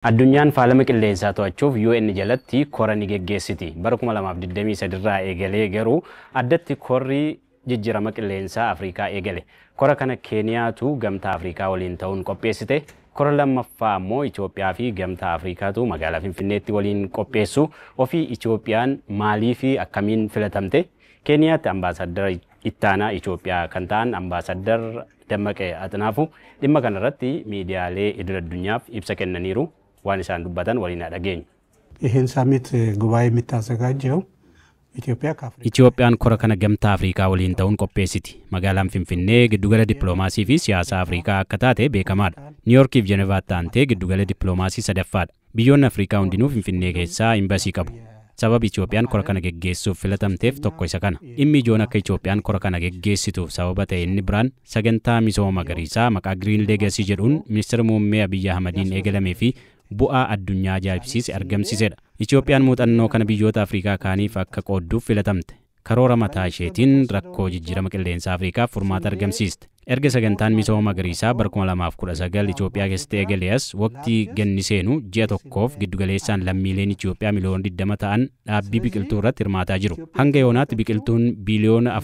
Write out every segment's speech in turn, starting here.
Addunyaan faalama qilleensaa to'achuuf UN jalatti kora ni geggeessiti. Bara 2023 irraa eegalee garuu addatti korri jijjiirama qilleensaa Afrikaa eegale. Kora kana Keeniyaatu Gamtaa Afrikaa waliin ta'uun qopheessite. Kora lammaffaa ammoo Itoophiyaa fi Gamtaa Afrikaatu magaalaa Finfinneetti waliin qopheessu. Ofii Itoophiyaan maalii fi akkamiin filatamte? Keeniyaatti ambaasaddara ittaanaa Itoophiyaa kan ta'an Ambaasaddar Dammaqee Axinaafuu dhimma kanarratti miidiyaalee idil addunyaaf ibsa kennaniiru. Waan isaan dubbatan waliin haa dhageenyu. ይህን ሳሚት ጉባኤ የምታዘጋጀው ኢትዮጵያ ከአፍሪካ Itoophiyaan kora kana Gamtaa Afrikaa waliin ta'uun qopheessiti. Magaalaan Finfinnee giddugala dippiloomaasii fi siyaasaa Afrikaa akka taate beekamaadha. Niiyorkii fi Jenevaatti aantee giddugala dippiloomaasii sadaffaadha. Biyyoonni Afrikaa hundinuu Finfinnee keessaa imbasii qabu. Sababi Itoophiyaan kora kana geggeessuuf filatamteef tokko isa kana. Dhimmi ijoon akka Itoophiyaan kora kana geggeessituuf sababa ta'e inni biraan sagantaa misooma magariisaa maqaa Green Legacy jedhuun ministeera muummee Abiyyi Ahmadiin eegalamee fi bu'aa addunyaa ajaa'ibsiise argamsiisedha. Itoophiyaan muuxannoo kana biyyoota Afrikaa kaaniif akka qoodduuf filatamte. Karoora mataa isheetiin rakkoo jijjiirama qilleensaa Afrikaaf furmaata argamsiiste. Erga sagantaan misooma magariisaa bara 2019 Itoophiyaa keessatti eegalee as waqtii ganni seenu ji'a tokkoof giddugaleessaan lammiileen Itoophiyaa miliyoona 20 ta'an dhaabbii biqiltuu irratti hirmaataa jiru. Hanga yoonaatti biqiltuun biliyoona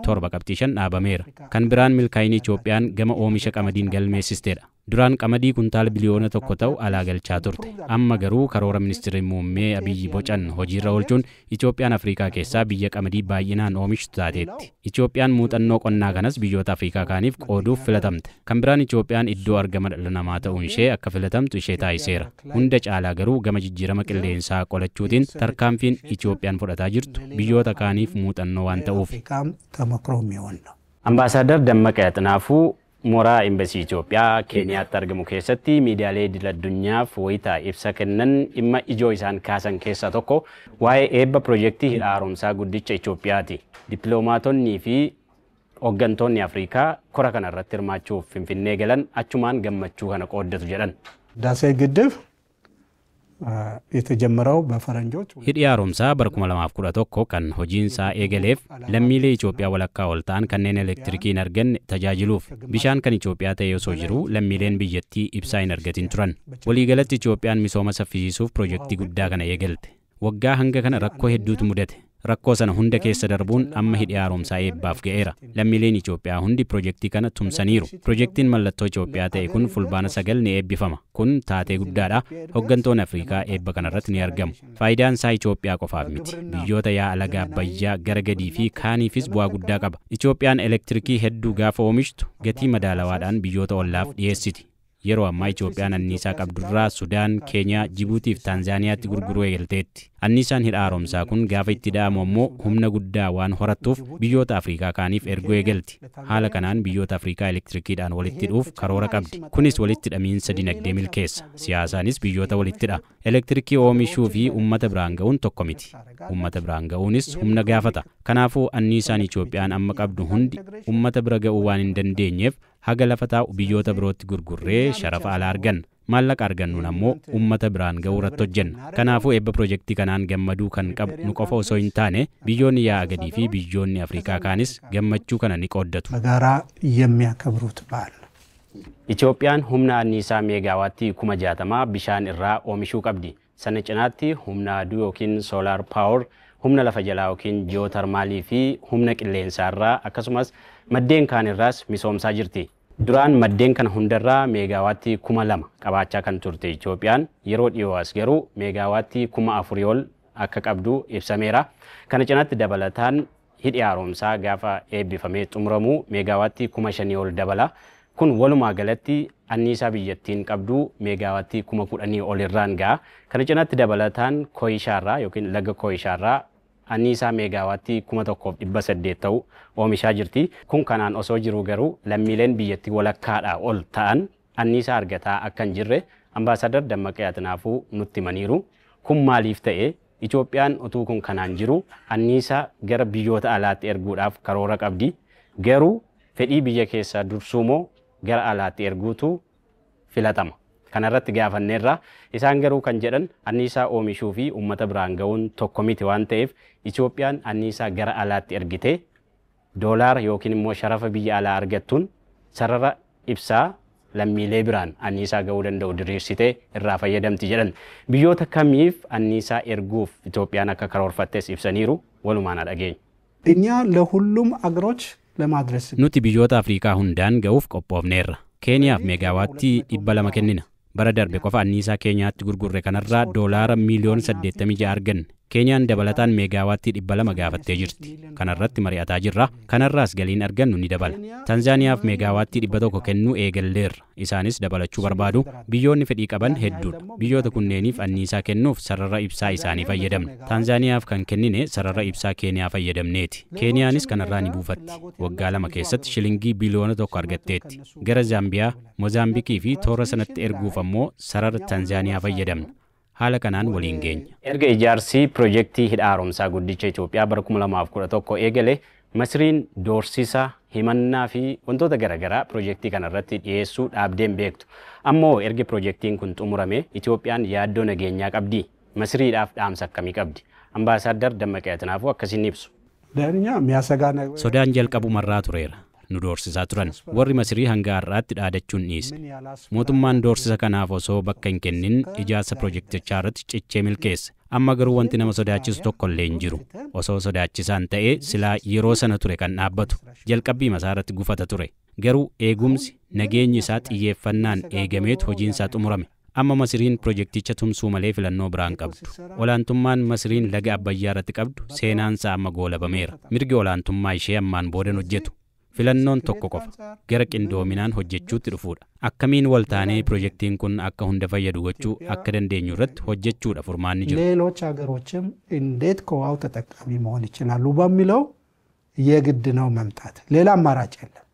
47.5 dhaabameera. Kan biraan milkaa'inni Itoophiyaan gama oomisha qamadiin galmeessisteedha. Duraan qamadii kuntaala biliyoona 1 ta'u alaa galchaa turte. Amma garuu karoora ministeerri muummee Abiyyi bocan hojiirra oolchuun Itoophiyaan Afrikaa keessaa biyya qamadii baay'inaan oomishtu taateetti. Itoophiyaan muuxannoo qonnaa kanas biyyoota Afrikaa kaaniif qooduuf filatamte. Kan biraan Itoophiyaan iddoo argama dhala namaa ta'uun ishee akka filatamtu ishee taasiseera. Hunda caalaa garuu gama jijjiirama qilleensaa qolachuutiin tarkaanfiin Itoophiyaan fudhataa jirtu biyyoota kaaniif muuxannoo waan ta'uuf. አፍሪካም ተሞክሮ የሚሆን ነው። Ambaasaadar Dammaqee Axinaafuu mooraa Imbasii Itoophiyaa Keeniyaatti argamu keessatti miidiyaalee idil addunyaaf wayitaa ibsa kennan dhimma ijoo isaan kaasan keessaa tokko waa'ee eebba piroojeektii hidha haaromsaa guddicha Itoophiyaati. Dippiloomaatonnii fi hooggantoonni Afrikaa kora kana irratti hirmaachuuf Finfinnee galan achumaan gammachuu kana qooddatu jedhan. ህዳሴ ግድብ የተጀመረው በፈረንጆች Hidhi haaromsaa bara 2011 kan hojiin isaa eegaleef lammiilee Itoophiyaa walakkaa ol ta'an kanneen elektirikii hin arganne tajaajiluuf. Bishaan kan Itoophiyaa ta'e osoo jiruu lammiileen biyyattii ibsaa hin argatin turan. Waliigalatti Itoophiyaan misooma saffisiisuuf piroojeektii guddaa kana eegalte. Waggaa hanga kana rakkoo hedduutu mudate. Rakkoo sana hunda keessa darbuun amma hidhi haaromsaa eebbaaf ga'eera. Lammiileen Itoophiyaa hundi piroojeektii kana tumsaniiru. Piroojeektiin mallattoo Itoophiyaa ta'e kun Fulbaana 9 ni eebbifama. Kun taatee guddaadha. Hooggantoonni Afrikaa eebba kanarratti ni argamu. Faayidaan isaa Itoophiyaa qofaaf miti. Biyyoota yaa'a laga Abbayyaa gara gadii fi kaaniifis bu'aa guddaa qaba. Itoophiyaan elektirikii hedduu gaafa oomishtu gatii madaalawaadhaan biyyoota ollaaf dhiyeessiti. Yeroo ammaa Itoophiyaan anniisaa qabdurraa Sudaan, Keeniyaa, Jibuutii fi Taanzaaniyaatti gurguruu eegalteetti. Anniisaan hidha haaromsaa kun gaafa itti da'amu ammoo humna guddaa waan horattuuf biyyoota Afrikaa kaaniif erguu eegalti. Haala kanaan biyyoota Afrikaa elektirikiidhaan walitti hidhuuf karoora qabdi. Kunis walitti hidhamiinsa dinagdee milkeessa. Siyaasaanis biyyoota walitti hidha. Elektirikii oomishuu fi uummata biraan ga'uun tokko miti. Uummata biraan ga'uunis humna gaafata. Kanaafuu anniisaan Itoophiyaan amma qabdu hundi uummata bira ga'uu waan hin dandeenyeef haga lafa taa'u biyyoota birootti gurgurree sharafa alaa arganna. Maallaqa argannuun ammoo uummata biraan ga'uu irratti hojjenna. Kanaafuu eebba piroojeektii kanaan gammaduu kan qabu nu qofa osoo hin taane biyyoonni yaa'a gadii fi biyyoonni Afrikaa kaanis gammachuu kana ni qooddatu. በጋራ የሚያከብሩት በዓል ነው። Itoophiyaan humna anniisaa meegaawaattii 60,000 bishaan irraa oomishuu qabdi. Sana cinaatti humna aduu yookiin soolaar paawar, humna lafa jalaa yookiin ji'ootarmaalii fi humna qilleensaa irraa akkasumas maddeen kaan irraas misoomsaa jirti. Duraan maddeen kana hundarraa meegaawaattii 2,000 qabaachaa kan turte Itoophiyaan yeroo dhiyoo as garuu meegaawaattii 4,000 ol akka qabdu ibsameera. Kana cinaatti dabalataan hidhi haaromsaa gaafa eebbifamee xumuramu meegaawaattii 5,000 ol dabala. Kun walumaa galatti anniisaa biyyattiin qabdu meegaawaattii 10,000 ol irraan ga'a. Kana cinaatti dabalataan Kooyishaarraa yookiin laga Kooyishaarraa anniisaa meegaawaattii 1,800 ta'u oomishaa jirti. Kun kanaan osoo jiru garuu lammiileen biyyattii walakkaadhaa ol ta'an anniisaa argataa akka hin jirre Ambaasaadar Dammaqee Axinaafuu nutti himaniiru. Kun maaliif ta'e? Itoophiyaan utuu kun kanaan jiru anniisaa gara biyyoota alaatti erguudhaaf karoora qabdi. Garuu fedhii biyya keessaa dursuu moo gara alaatti erguutu filatama? Kanarratti gaafanneerra. Isaan garuu kan jedhan anniisaa oomishuu fi uummata biraan ga'uun tokko miti waan ta'eef Itoophiyaan anniisaa gara alaatti ergitee doolaara yookiin immoo sharafa biyya alaa argattuun sarara ibsaa lammiilee biraan anniisaa ga'uu danda'u diriirsitee irraa fayyadamti jedhan. Biyyoota kamiif anniisaa erguuf Itoophiyaan akka karoorfattes ibsaniiru. Walumaan haa dhageenyu. እኛ ለሁሉም አገሮች ለማድረስ Nuti biyyoota Afrikaa hundaan ga'uuf qophoofneerra. Keeniyaaf meegaawaattii 200 kennina. Bara darbe qofa anniisaa Keeniyaatti gurgurre kanarraa doolaara miiliyoona 86 arganne. Keeniyaan dabalataan meegaawaattii 200 gaafattee jirti. Kanarratti mari'ataa jirra. Kanarraas galiin argannu ni dabala. Tanzaaniyaaf meegaawaattii 100 kennuu eegalleerra. Isaanis dabalachuu barbaadu. Biyyoonni fedhii qaban hedduudha. Biyyoota kunneeniif anniisaa kennuuf sarara ibsaa isaanii fayyadamna. Tanzaaniyaaf kan kennine sarara ibsaa Keeniyaa fayyadamneeti. Keeniyaanis kanarraa ni buufatti. Waggaa 2 keessatti shilingii biliyoona 1 argatteetti. Gara Zaambiyaa, Moozaambiikii fi toora sanatti erguuf ammoo sarara Tanzaaniyaa fayyadamna. Haala kanaan waliin geenya. Erga ijaarsi piroojeektii hidha haaromsaa guddicha Itoophiyaa bara 2011 eegale Masriin doorsisa, himannaa fi wantoota garaagaraa piroojeektii kanarratti dhiyeessuu dhaabdeen beektu. Ammoo erga piroojeektiin kun xumurame Itoophiyaan yaaddoo nageenyaa qabdi. Masriidhaaf dhaamsa akkamii qabdi? Ambaasaaddar Dammaqee Atinaafuu akkasiin ibsu. ለእኛ የሚያሰጋ ነገር Sodaan jalqabumarraa tureera. Nu doorsisaa turan. Warri Masrii hanga har'aatti dhaadachuun dhiisne. Mootummaan doorsisa kanaaf osoo bakka hin kennin ijaarsa piroojeektichaa irratti cichee milkeesse. Amma garuu wanti nama sodaachisu tokko illee hin jiru. Osoo sodaachisaan ta'ee silaa yeroo sana ture kan dhaabbatu. Jalqabbii masaa irratti gufata ture. Garuu eegumsi nageenyi isaa xiyyeeffannaan eegameetu hojiin isaa xumurame. Amma Masriin piroojeekticha tumsuu malee filannoo biraan qabdu. Olaantummaan Masriin laga Abbayyaa irratti qabdu seenaansaa amma goolabameera. Mirgi olaantummaa ishee ammaan boodan hojjetu. Filannoon tokko qofa gara qindoominaan hojjechuutti dhufuudha. Akkamiin wal taanee piroojeektiin kun akka hunda fayyadu gochuu akka dandeenyu irratti hojjechuudha furmaanni jiru. ሌሎች ሀገሮችም እንዴት ከውሃው ተጠቃሚ መሆን ይችላሉ በሚለው የግድ ነው መምጣት። ሌላ አማራጭ የለም።